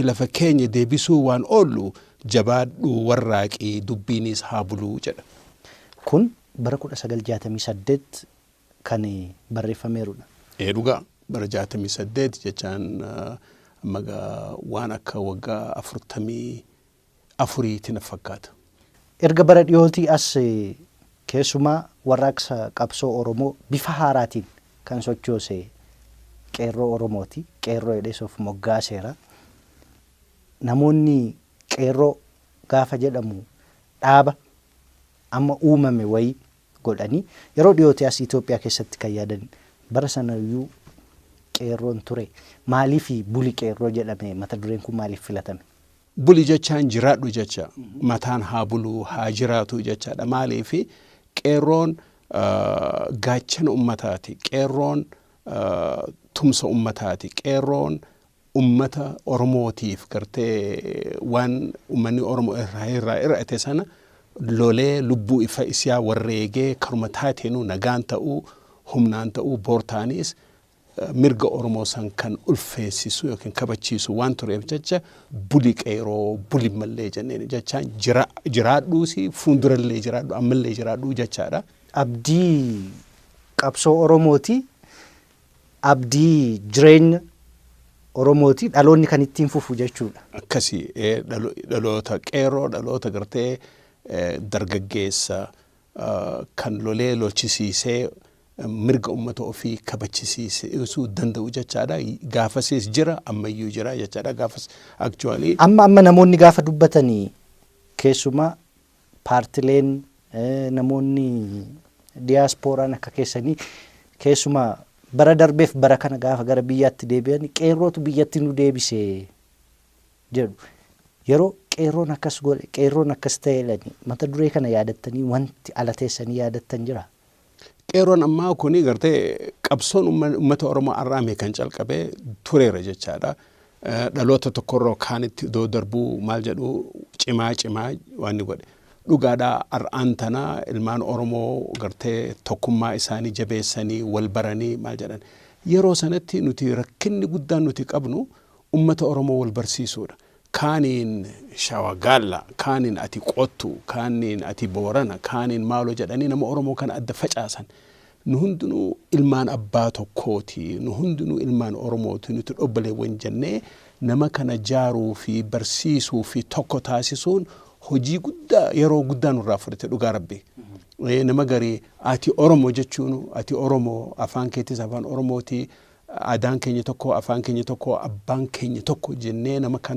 Lafa keenya deebisuu waan oollu jabaadhu warraaqii dubbiinis haa buluu jedha. Kun bara 1968 kan barreeffameerudha. Ee dhugaa, bara 68 jechaan amma waan akka waggaa 44ti na fakkaata. Erga bara dhiyootii as keessumaa warraaqsa qabsoo Oromoo bifa haaraatiin kan sochoose qeerroo Oromooti. Qeerroo jedhees of moggaaseera. Namoonni qeerroo gaafa jedhamu dhaaba amma uumame wayii godhanii yeroo dhiyootii as Itoophiyaa keessatti kan yaadan, bara sanayyuu qeerroon ture. Maaliif buli qeerroo jedhame? Mata dureen kun maaliif filatame? Buli jechaan jiraadhu jecha, mataan haa buluu, haa jiraatu jechaadha. Maaliif? Qeerroon gaachana ummataati. Qeerroon tumsa ummataati. Qeerroon ummata Oromootiif gartee waan ummanni Oromoo irraa hir'ate sana lolee, lubbuu ifa isaa warreegee, karuma taateenuu, nagaan ta'uu, humnaan ta'uu, boortaanis mirga Oromoo san kan ulfeessisu yookiin kabachiisu waan tureef jecha buli qeeroo, buli mallee jenneen jechaan jiraadhuusi, fuuldurallee jiraadhu, ammallee jiraadhu jechaadha. Abdii qabsoo Oromooti. Abdii jireenya Oromooti. Dhaloonni kan ittiin fufu jechuudha. Akkasii, dhaloota qeerroo, dhaloota gartee dargaggeessa kan lolee lolchisiisee mirga uummata ofii kabachisiisuu danda'u jechaadha. Gaafasiis jira, ammayyuu jira jechaadha. Gaafas actually. Amma namoonni gaafa dubbatanii, keessumaa paartileen, namoonni diyaasporaan akka keessanii, keessumaa bara darbeef bara kana gaafa gara biyyaatti deebi'an, qeerrootu biyyatti nu deebise jedhu. Yeroo qeerroon akkas godhe, qeerroon akkas ta'e jedhanii, mata duree kana yaadattanii wanti ala teessanii yaadattan jira? Qeerroon ammaa kuni gartee qabsoon uummata Oromoo har'aame kan calqabee tureera jechaadha. Dhaloota tokkorraa kaanitti iddoo darbuu maal jedhu cimaa cimaa waan inni godhe. Dhugaadhaa, har'aan tana ilmaan Oromoo gartee tokkummaa isaanii jabeessanii wal baranii maal jedhan. Yeroo sanatti nuti rakkinni guddaan nuti qabnu uummata Oromoo wal barsiisuudha. Kaaniin Shawa Gaalla, kaaniin ati Qottu, kaaniin ati Boorana, kaaniin maaloo jedhanii nama Oromoo kana adda facaasan. Nu hundinuu ilmaan abbaa tokkooti, nu hundinuu ilmaan Oromooti, nuti obboleewwan jennee nama kana jaaruu fi barsiisuu fi tokko taasisuun hojii guddaa yeroo guddaa nurraa fudhate, dhugaa rabbi. Nama garii ati Oromoo jechuun, ati Oromoo, afaan keetis afaan Oromooti, aadaan keenya tokko, afaan keenya tokko, abbaan keenya tokko jennee nama kana.